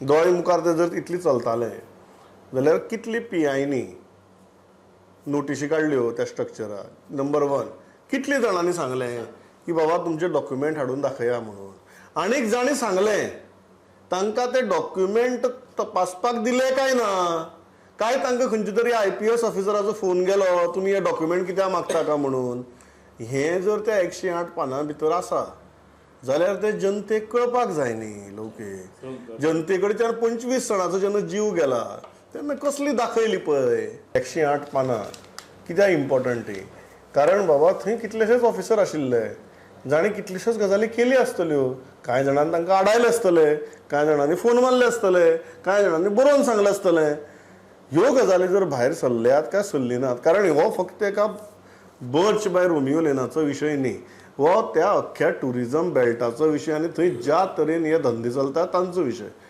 दोळे मुखार ते जर इतली चलताले जाल्यार कितली पी.आय.नी नोटिशी काडल्यो त्या स्ट्रक्चराक? नंबर वन, कितली जाणांनी सांगलें की बाबा तुमचे डॉक्युमेंट हाडून दाखया म्हणून? आनीक जांणी सांगलें तांकां ते डॉक्युमेंट तपासपाक दिले काय ना? काय तांकां खंयच्या तरी IPS ऑफिसराचो फोन गेलो, तुमी हे डॉक्युमेंट कित्याक मागता का म्हणून? हें जर त्या 108 पानां भितर आसा जाल्यार ते जनतेक कळपाक जाय न्ही. लोके जनते कडच्यान 25 जाणांचो जेन्ना जीव गेला तेन्ना कसली दाखयली पळय. 108 पानां कित्याक इम्पॉर्टंट ती? कारण बाबा थंय कितलेशेच ऑफिसर आशिल्ले जाणी कितल्योश्योच गजाली केली आसतल्यो. कांय जाणांनी तांकां आडायले आसतले, कांय जाणांनी फोन मारले आसतले, कांय जाणांनी बरोवन सांगलें आसतलें. ह्यो गजाली जर भायर सरल्यात काय सरली नात? कारण हो फक्त एका बर्च बाय रोमियो लेनाचो विशय न्ही, हो त्या अख्ख्या ट्युरिजम बेल्टाचो विशय आनी थंय ज्या तरेन हे धंदे चलतात तांचो विशय.